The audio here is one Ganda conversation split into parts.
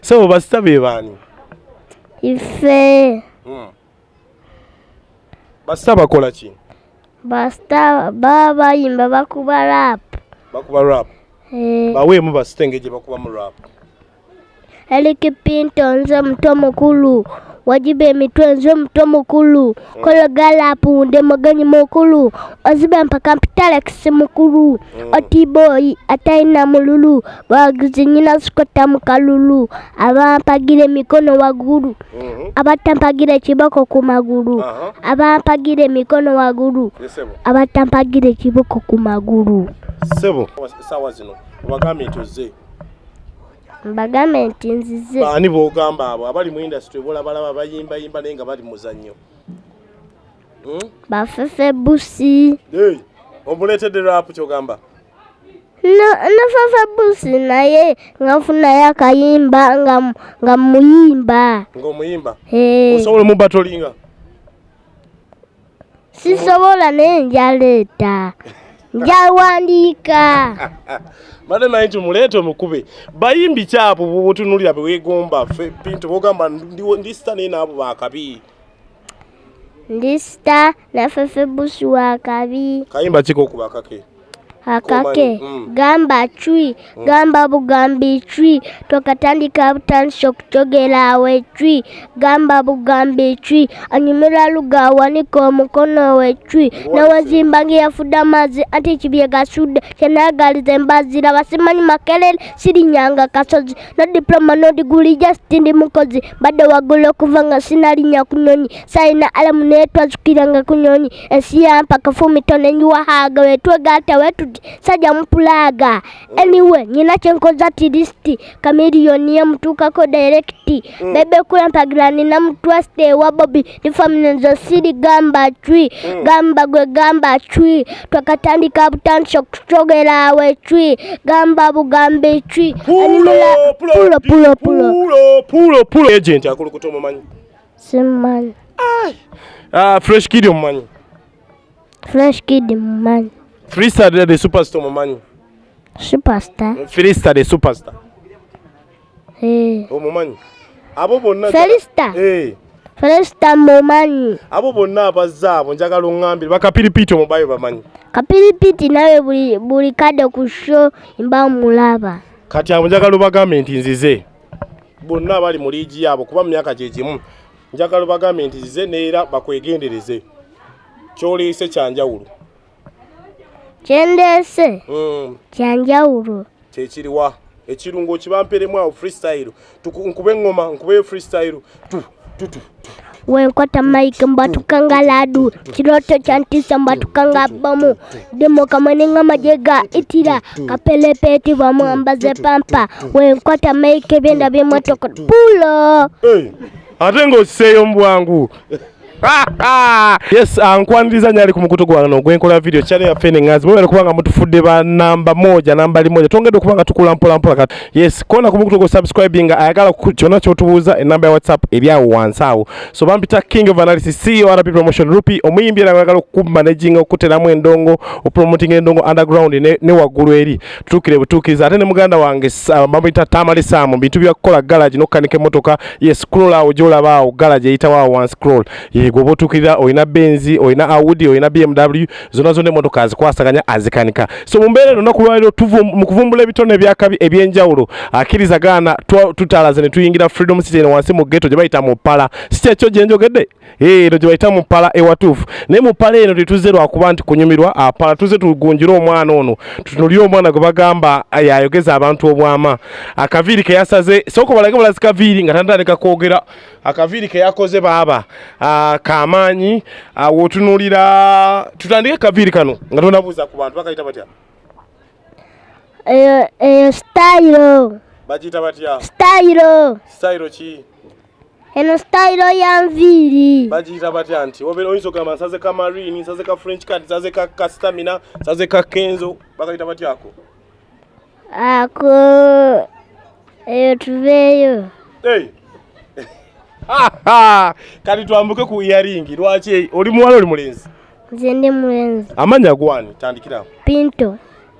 So ba star be baani? Ife. Ba star bakola ki? Ba star baba bayimba, bakuba rap. Bakuba rap? Eh. Baweemu ba star engeri gye bakubamu rap. Eric Pinto, nze muto mukulu, wajiba emitwe, nze muto mukulu, kologa rap, ndi mugenyi mukulu, oziba mpaka mpitalex mukulu, otiboyi atalina mululu, bawagizi nyina sikota mu kalulu, abampagira emikono waggulu, abatampagira ekiboko ku magulu, abampagira emikono waggulu, abatampagira ekiboko ku magulu. Sebo, essaawa zino obagambye nti ozze? Mbagambe nti nzize. Baani b'ogamba abo abali mu industry bolabalaba bayimbayimba naye nga bali muzannyo? Bafefe Busi. Hey, omuleetedde rap kyogamba? No, Fefe Busi naye nga nfunayo akayimba nga muyimba. Ng'omuyimba? Eh. Osobola omubatolinga? Sisobola, naye njaleeta, njawandiika. Mbadde naye nti muleete omukube. Bayimbi kyabo bwotunulira beweegomba fe Pinto bogamba ndi star naye naabo bakabi? Ndi star na Fefe Busi wakabi. Kayimba kiko okuba akake? Akake? Komanyi. Gamba cwi, gamba bugambi cwi, twakatandika butandisa okukyogera awe cwi, gamba bugambi cwi, anyumirwa luga awanika omukono we cwi, nawazimba ngeyafudde amazzi anti kibye gasudde kyenayagaliza embazira basimanyi Makerere sirinyanga kasozi, no diploma no degree, just ndi mukozi, mbadde waggulu okuva nga sinalinnya ku nyonyi, sayina alamu naye twazukiranga ku nyonyi, ensi yampa kafumito nenjiwahaaga, wetwegatta wetuti sajja mupulaaga, anyway nyina kyenkoza at least Chameleone yemutuukako direct, Bebe kulampagira nina mutrust ewa Bobi ni family, nze siri gamba cwi, gamba gwe gamba cwi, twakatandika butandisa okukyogera awe cwi, gamba bugambi cwi, anyumira pulo pulo pulo. Pulo pulo pulo. Agent akulukuta omumanyi? Simumanyi. Ah, Fresh Kid omumanyi? Fresh Kid mumanyi. Freestar the Superstar omumanyi? Superstar? Freestar the Superstar. Eh. Omumanyi abo bonna? Felista? Eh. Felista mumanyi. Abo bonna abazze abo njagala oŋŋambire bakapiripiti omubayo bamanyi? Kapiripiti nawe buli kadde ku show mba mulaba. Kati abo njagala obagambe nti nzize, bonna abali mu liigi yaabo kuba mu myaka gye gimu, njagala obagambe nti nzize neera bakwegendereze, kyoleese kyanjawulo. Kyendeese kyanjawulo. Kyekiriwa ekirungo kibamperemu awo freestyle? Nkube eŋŋoma, nkubeyo freestyle tu tu tu. Wenkwata mic mbatuka nga ladu, kirooto kyantiisa, mbatuka nga bomu, demo kamwe amagye ga itira kapelepeti bamwambaze pampa, wenkwata mic ebyenda byemmotoka pulo. Hey, ate ng'okiseeyo mu bwangu. Yes, nkwaniriza nyali ku mukutu gwano ogwenkola video channel yaffe neŋŋazi mwebale kubanga mutufudde ba namba moja namba limoja, twongedde okuba nga tukula mpola mpola. Kati yes, kona ku mukutu gwo subscribing, ayagala kyonna kyotubuuza, enamba ya WhatsApp eri awo wansi awo. So bampita King of Analysis, CEO RP Promotion Rupi, omuyimbi era ayagala okukumanaginga, okuteramu endongo, opromoting endongo underground ne waggulu eri tutuukire butuukiriza. Ate ne muganda wange bamuyita Tamale Sam, bintu byakukola garage n'okukanika emmotoka. Yes, scroll awo gy'olaba awo garage eyitawo awo wansi, scroll yego oba otuukirira, olina Benz, olina Audi, olina BMW, zonna zonna emmotoka azikwasaganya, azikanika. So mu mbeera eno olunaku lwaleero mu kuvumbula ebitone ebyakabi ebyenjawulo akkiriza gaana tutalaze ne tuyingira Freedom City eno wansi mu ghetto gye bayita mu pala, si kyekyo gye njogedde? Eno gye bayita mu pala ewatuufu, naye mu pala eno tetuze lwakuba nti kunyumirwa apala, tuze tugunjire omwana ono, tutunulire omwana gwe bagamba yayogeza abantu obwama, akaviiri ke yasaze. Sooka balage balazi kaviiri nga tanatandika kwogera, akaviiri ke yakoze baaba kamaanyi. Wotunuulira tutandike kaviiri kano nga tonabuuza ku bantu bakayita batya? Eyo style. Bagiyita batya? Style. Style ki? Eno style ya nviiri. Bagiyita batya? Nti obeera oyinza okugamba nsaze ka marine, nsaze ka French cut, nsaze ka stamina, nsaze ka Kenzo, bakayita batyako? Ako eyo tuveeyo. Hey. Kati twambuke ku earring. Lwaki oli muwala, oli mulenzi? Nze ndi mulenzi. Amanya gwani? Tandikirawo. Pinto.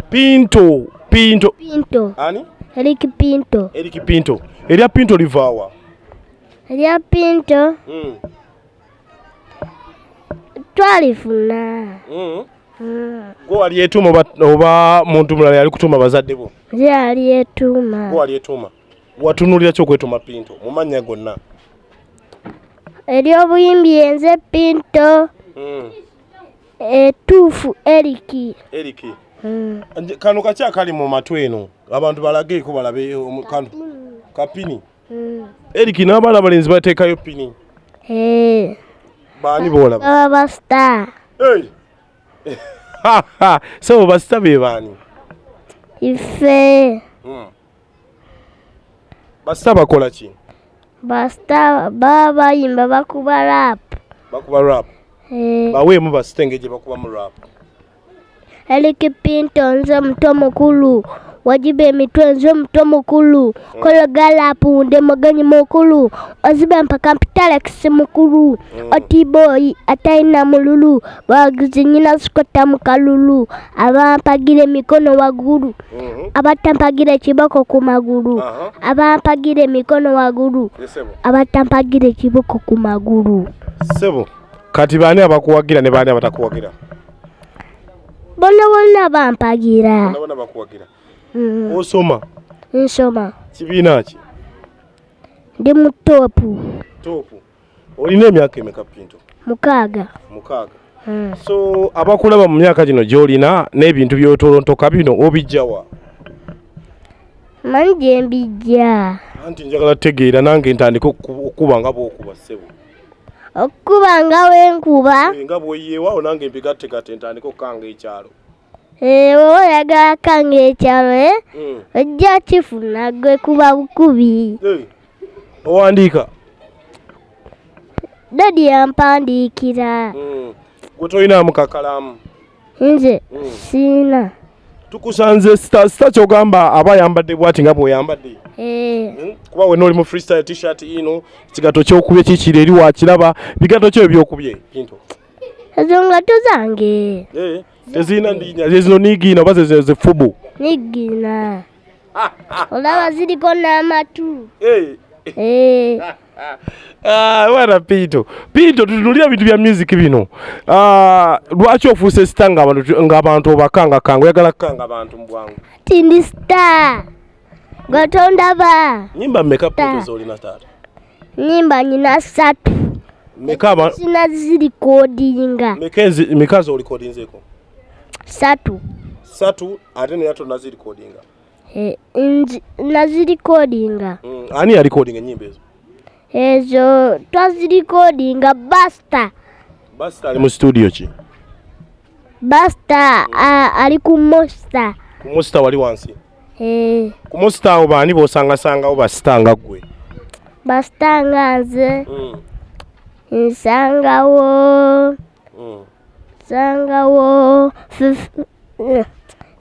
Pinto, Pinto. Pinto. Ani? Eric Pinto. Eric Pinto. Erya Pinto livaawa? Erya Pinto twalifuna. Gwe walyetuuma oba muntu mulala yali kutuuma bazadde bo? Nze yalyetuuma. Gwe walyetuuma. Watunuulira ki okwetuuma Pinto mu mannya gonna? Ery'obuyimbi yenze Pinto. Etuufu Eric. Eric. Kano kaki akali mu matu eno? Abantu balageeko balabe kano. Kapini. Eric n'abaana abalenzi bateekayo pini. Baani b'olaba? Baba ba star. Hey. So ba star be baani? Ife. Ba star bakola ki? Ba star baba bayimba bakuba rap. Bakuba rap. Baweemu ba star engeri gye bakubamu rap. Eric Pinto nze muto mukulu wajiba emitwe nze muto mukulu kologa lapu ndi mugenyi mukulu oziba mpaka mpita Alex mukulu otiboyi atalina mululu bawagizi nyina sikota mu kalulu abampagira emikono waggulu abatampagira ekiboko ku magulu abampagira emikono waggulu abatampagira ekiboko ku magulu. Ssebo, kati baani abakuwagira ne baani abatakuwagira? Bonna bonna bampagira. Bonna bonna bakuwagira. Osoma? Nsoma. Kibiina ki? Ndi mu toopu. Toopu. Olina emyaka emeka Pinto? 6. 6. So abakulaba mu myaka gino gy'olina n'ebintu by'otolontoka bino obijja wa? Manyi gye mbijja. Anti njagala tegeera nange ntandike okukuba nga bw'okuba ssebo. Okukuba nga bwenkuba? Nga bw'oyiyeewo nange mbigattegatte ntandike okukanga ekyalo. Bw'oba oyagala kukanga ekyalo, ojja kifuna gwe kuba bukubi. Owandiika? Dadi yampandiikira. Gwe tolinaamu kakalaamu? Nze siina. Tukusanze star ky'ogamba aba ayambadde bw'ati nga bw'oyambadde. Kuba wenna oli mu freestyle t-shirt ino, ekigatto ky'okubye kikiri eri wakiraba, bigatto ki ebyo by'okubye Pinto? Ezo ngatto zange. Tezirina linnya, ze zino niigiina oba ze zifubu? Niigiina. Olaba ziriko n'amatu. Wana Pinto. Pinto tutunuulira ebintu bya music bino. Lwaki ofuuse star ng'abantu obakangakanga, oyagala kukanga abantu mu bwangu? Ati ndi star. Gwe tondaba. Nnyimba mmeka Pinto z'olina taata? Nnyimba nnyina 3. Mmeka Sinazirikodinga. Mmeka z'olikodinzeeko? 3. 3 ate naye tonazirikodinga. Nazirikodinga. Ani yalikodinga ennyimba ezo? Ezo twazirikodinga Buster. Buster ali mu studio ki? Buster ali ku Monster. Ku Monster wali wansi? Ku Monster awo baani b'osangasangawo ba star nga ggwe? Ba star nga nze. Nsangawo. Nsangawo.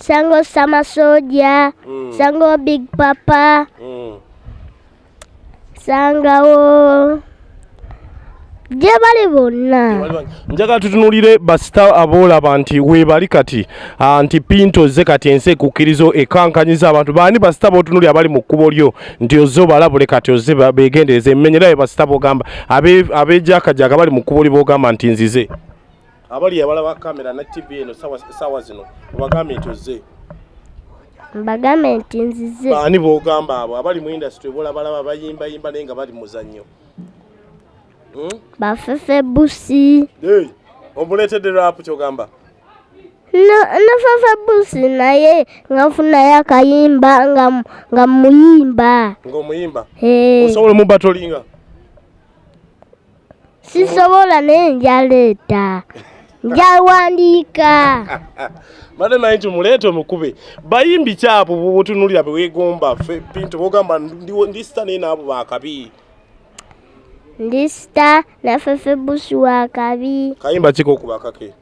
Nsangawo Sama Soldier. Nsangawo Big Papa. Nsangawo gye bali bonna. Njagala tutunuulire ba star aboolaba nti weebali kati, nti Pinto ze kati ensi ekukkiriza ekankanyiza abantu. Baani ba star b'otunuulira abali mu kkubo lyo nti ozze obalabule kati ozze beegendereze? Mmenyerayo ba star b'ogamba abeejakajaka bali mu kkubo lyo b'ogamba nti nzize. Abali abalaba kamera ne TV eno sawa zino obagambe nti ozze. Mbagambe nti nzize. Baani b'ogamba abo abali mu industry b'olabalaba bayimbayimba naye nga bali mu muzannyo? Bafefe Busi. Omuleetedde rap ky'ogamba? No Fefe Busi naye nga nfunayo akayimba nga muyimba. Ng'omuyimba? Osobola omubatolinga? Sisobola naye njaleeta. Njawandiika. Mbadde manyi nti muleete omukube. Bayimbi ki abo b'otunuulira be weegomba? Ffe Pinto b'ogamba ndi star naye n'abo baakabi. Ndi star na Fefe Busi wa kabi. Kayimba ki k'okuba akake?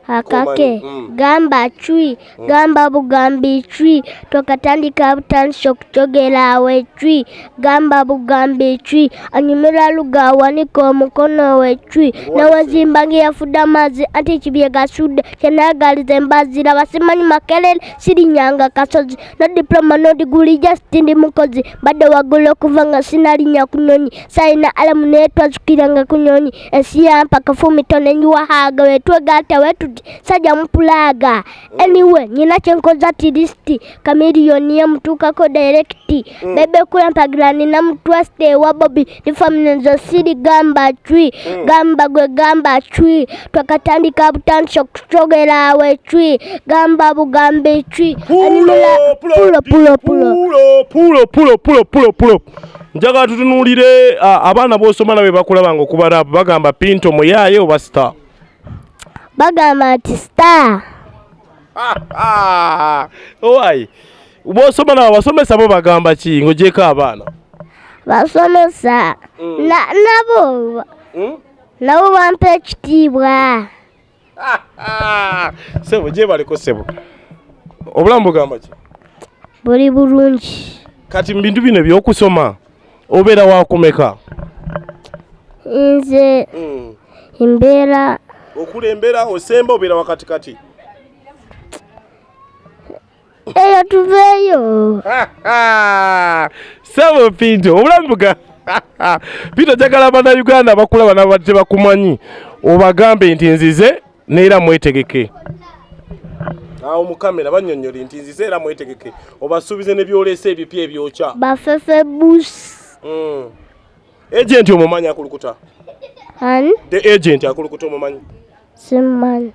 Akake. Komanyi. Gamba cwi, gamba bugambi cwi, twakatandika butandisi okukyogera awo cwi, gamba bugambi cwi, anyumirwa luga awanika omukono we cwi, nawazimba ngeyafudde amazzi anti kibye gasudde, kyenayagaliza embazira basimanyi Makerere sirinyanga kasozi, no diploma no degree, just ndi mukozi, mbadde waggulu okuva nga sinalinnya ku nyonyi, sayina alamu naye twazukiranga ku nyonyi, ensi yampa kafumito nenjiwahaaga, wetwegatta wetuti sajja mupulaaga, anyway nyina kyenkoza at least Chameleone yemutuukako direct, Bebe kulampagira nina mutrust ewa Bobi ni family nzo siri gamba cwi, gamba gwe gamba cwi, twakatandika butandisi okukyogera awo cwi, gamba bugambi cwi, anyumira pulo pulo pulo. Pulo pulo pulo pulo pulo pulo. Njagala tutunuulire abaana b'osoma nabo bakulaba nga okuba rap, bagamba Pinto muyaaye oba star? Bagamba nti star. Owai, b'osoma nabo, abasomesa bo bagamba ki ng'ogyeko abaana? Basomesa nabo nabo bampa ekitiibwa. Sebo, gyebaleko sebo, obulamu bugamba ki? Buli bulungi. Kati mu bintu bino ebyokusoma obeera wakumeka? Nze mbeera Okulembera, osemba, obeera wakatikati? Eyo tuveeyo. Sebo Pinto, obulamu buga Pinto, njagala bannayuganda bakulaba n'abadde tebakumanyi obagambe nti nzize neera mwetegeke. Awo mu kamera bannyonnyole nti nzize era mwetegeke, obasuubize ne byolesa ebipya ebyokya. Bafefe busi. Agent omumanyi akulukuta? Ani? The Agent akulukuta omumanyi? Simumanyi.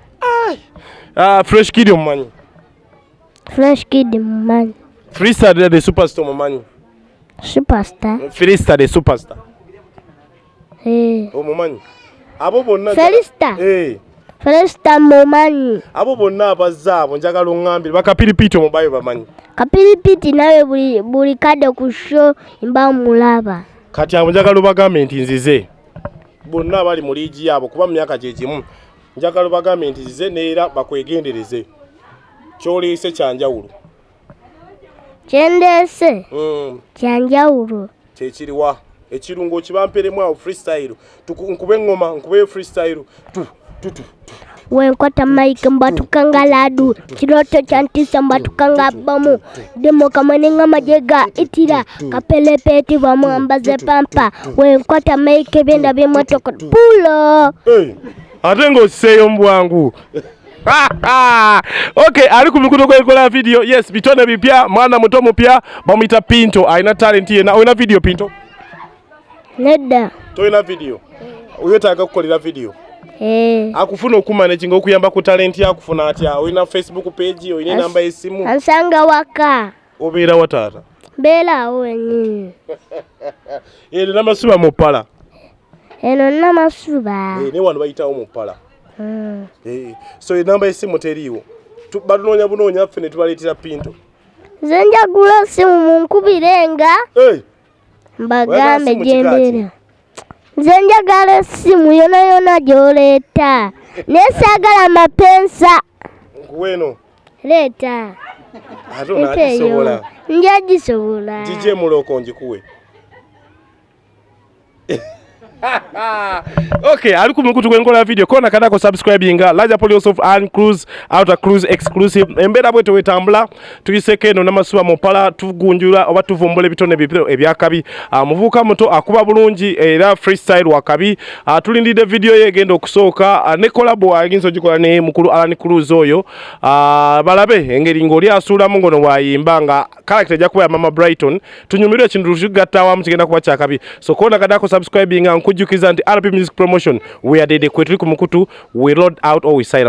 Fresh Kid omumanyi? Fresh Kid mumanyi. Freestyle the Superstar omumanyi? Superstar? Freestyle the Superstar. Eh. Omumanyi? Abo bonna. Felista. Eh. Felista mumanyi. Abo bonna abazze abo njagala oŋŋambire bakapiripiti omubayo bamanyi? Kapiripiti nawe buli kadde ku show mba mulaba. Kati abo njagala obagambe nti nzize, bonna abali mu liigi yaabo kuba mu myaka gye gimu, njagala obagambe nti nzize neera bakwegendereze, kyoleese kyanjawulo. Kyendeese kyanjawulo. Kyekiriwa ekirungo kibamperemu awo freestyle. Nkube eŋŋoma, nkube freestyle tu tu tu. Wenkwata mic mbatuka nga ladu, kirooto kyantiisa mbatuka nga bomu, demo kamwe amagye ga itira kapelepeti bamwambaze pampa, wenkwata mic ebyenda by'emotoka pulo. Hey, ate ng'ossiseeyo mu bwangu. Okay, ali ku mikutu gwekola video. Yes, bitone bipya, mwana muto mupya, bamuyita Pinto, alina talent yena. Olina video, Pinto? Nedda. Tolina video? Wetaaga kukolera video? Eh. Akufuna okumanaginga okuyamba ku talent, akufuna atya? Olina Facebook page? Olina enamba y'essimu? Ansanga waka. Obeera wa, taata? Mbeera awo wennyini. Eno Namasuba mu ppala? Eno Namasuba. Eh, ne wano bayitawo mu ppala. Eh, so enamba y'essimu teriiwo? Batunoonya bunoonya ffe ne tubaleetera Pinto. Nze njagula essimu munkubirenga. Hey! Mbagambe Oyagala simu? Gyembeera nze njagala essimu yona yona gy'oleeta, naye saagala mapensa. Nkuwe eno? Leeta. Ate onaagisobola? Nja gisobola. Gije muloko ngikuwe. Okay, ali ku mukutu gwenkola video kona kadako subscribinga Laja Police of Ann Cruise Outer Cruise exclusive. Embeera bwete wetambula, tuyiseko eno Namasuba mupala, tugunjula oba tuvumbula ebitone bipiro ebyakabi. Muvubuka muto akuba bulungi era freestyle wakabi. Tulindidde video ye egenda okusooka, ne collabo ayinza ogikola ne mukulu Alan Cruz oyo. Balabe engeri ng'oli asuulamu ngono bw'ayimba nga character ejja kuba ya Mama Brighton, tunyumirwe ekintu tukigatta awamu, kigenda kuba kyakabi. So kona kadako subscribinga, nkujjukiza nti RP Music Promotion, we are dede kwe tuli ku mukutu, we load out or we sign out.